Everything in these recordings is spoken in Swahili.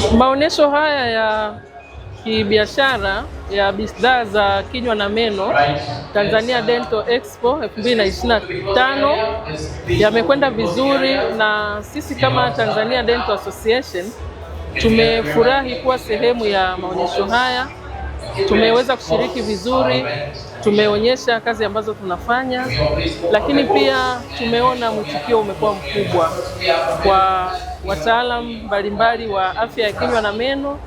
Maonyesho haya ya kibiashara ya bidhaa za kinywa na meno Tanzania Dental Expo 2025 yamekwenda vizuri, na sisi kama Tanzania Dental Association tumefurahi kuwa sehemu ya maonyesho haya. Tumeweza kushiriki vizuri, tumeonyesha kazi ambazo tunafanya, lakini pia tumeona mwitikio umekuwa mkubwa kwa wataalamu mbalimbali wa afya ya kinywa na meno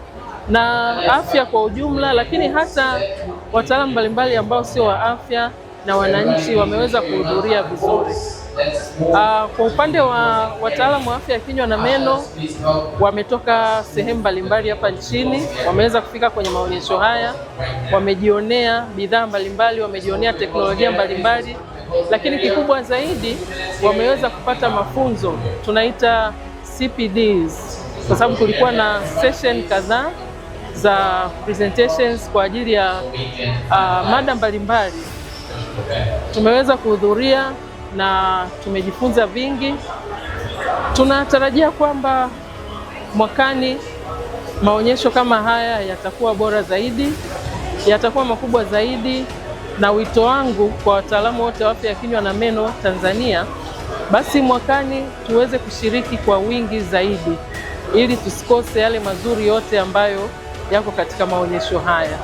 na afya kwa ujumla, lakini hata wataalamu mbalimbali ambao sio wa afya na wananchi wameweza kuhudhuria vizuri. Kwa upande wa wataalamu wa afya ya kinywa na meno wametoka sehemu mbalimbali hapa nchini, wameweza kufika kwenye maonyesho haya, wamejionea bidhaa mbalimbali, wamejionea teknolojia mbalimbali, lakini kikubwa zaidi wameweza kupata mafunzo tunaita CPDs, kwa sababu kulikuwa na session kadhaa za presentations kwa ajili ya mada mbalimbali. Tumeweza kuhudhuria na tumejifunza vingi. Tunatarajia kwamba mwakani maonyesho kama haya yatakuwa bora zaidi, yatakuwa makubwa zaidi, na wito wangu kwa wataalamu wote wa afya ya kinywa na meno Tanzania, basi mwakani tuweze kushiriki kwa wingi zaidi, ili tusikose yale mazuri yote ambayo yako katika maonyesho haya.